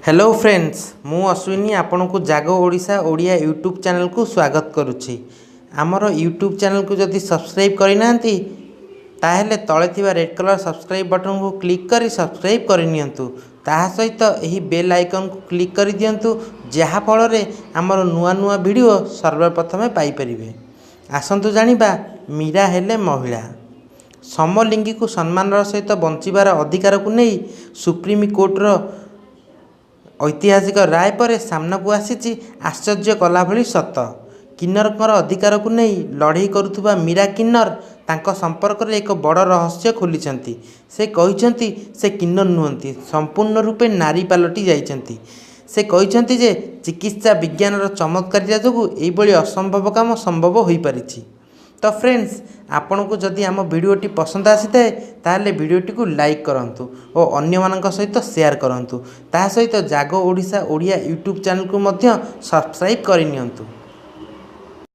Hello friends, ମୁଁ ଅଶ୍ୱିନୀ ଆପଣଙ୍କୁ ଜାଗ ଓଡ଼ିଶା ଓଡ଼ିଆ ୟୁଟ୍ୟୁବ୍ ଚ୍ୟାନେଲକୁ ସ୍ୱାଗତ କରୁଛି। ଆମର ୟୁଟ୍ୟୁବ୍ ଚ୍ୟାନେଲକୁ ଯଦି ସବସ୍କ୍ରାଇବ୍ କରିନାହାନ୍ତି, ତାହେଲେ ତଳେ ଥିବା ରେଡ଼୍ କଲର୍ ସବସ୍କ୍ରାଇବ୍ ବଟନ୍କୁ କ୍ଲିକ୍ କରି ସବସ୍କ୍ରାଇବ୍ କରିନିଅନ୍ତୁ। ତାହା ସହିତ ଏହି ବେଲ୍ ଆଇକନ୍କୁ କ୍ଲିକ୍ କରିଦିଅନ୍ତୁ, ଯାହାଫଳରେ ଆମର ନୂଆ ନୂଆ ଭିଡ଼ିଓ ସର୍ବପ୍ରଥମେ ପାଇପାରିବେ। ଆସନ୍ତୁ ଜାଣିବା, ମୀରା ହେଲେ ମହିଳା। ସମଲିଙ୍ଗୀକୁ ସମ୍ମାନର ସହିତ ବଞ୍ଚିବାର ଅଧିକାରକୁ ନେଇ ସୁପ୍ରିମକୋର୍ଟର ଐତିହାସିକ ରାୟ ପରେ ସାମ୍ନାକୁ ଆସିଛି ଆଶ୍ଚର୍ଯ୍ୟ କଲା ଭଳି ସତ। କିନ୍ନରଙ୍କ ଅଧିକାରକୁ ନେଇ ଲଢ଼େଇ କରୁଥିବା ମୀରା କିନ୍ନର ତାଙ୍କ ସମ୍ପର୍କରେ ଏକ ବଡ଼ ରହସ୍ୟ ଖୋଲିଛନ୍ତି। ସେ କହିଛନ୍ତି, ସେ କିନ୍ନର ନୁହନ୍ତି, ସମ୍ପୂର୍ଣ୍ଣ ରୂପେ ନାରୀ ପାଲଟି ଯାଇଛନ୍ତି। ସେ କହିଛନ୍ତି ଯେ ଚିକିତ୍ସା ବିଜ୍ଞାନର ଚମତ୍କାରିତା ଯୋଗୁଁ ଏଭଳି ଅସମ୍ଭବ କାମ ସମ୍ଭବ ହୋଇପାରିଛି। ତ ଫ୍ରେଣ୍ଡସ୍, ଆପଣଙ୍କୁ ଯଦି ଆମ ଭିଡ଼ିଓଟି ପସନ୍ଦ ଆସିଥାଏ, ତାହେଲେ ଭିଡ଼ିଓଟିକୁ ଲାଇକ୍ କରନ୍ତୁ ଓ ଅନ୍ୟମାନଙ୍କ ସହିତ ସେୟାର କରନ୍ତୁ। ତାହା ସହିତ ଜାଗ ଓଡ଼ିଶା ଓଡ଼ିଆ ୟୁଟ୍ୟୁବ୍ ଚ୍ୟାନେଲକୁ ମଧ୍ୟ ସବସ୍କ୍ରାଇବ୍ କରିନିଅନ୍ତୁ।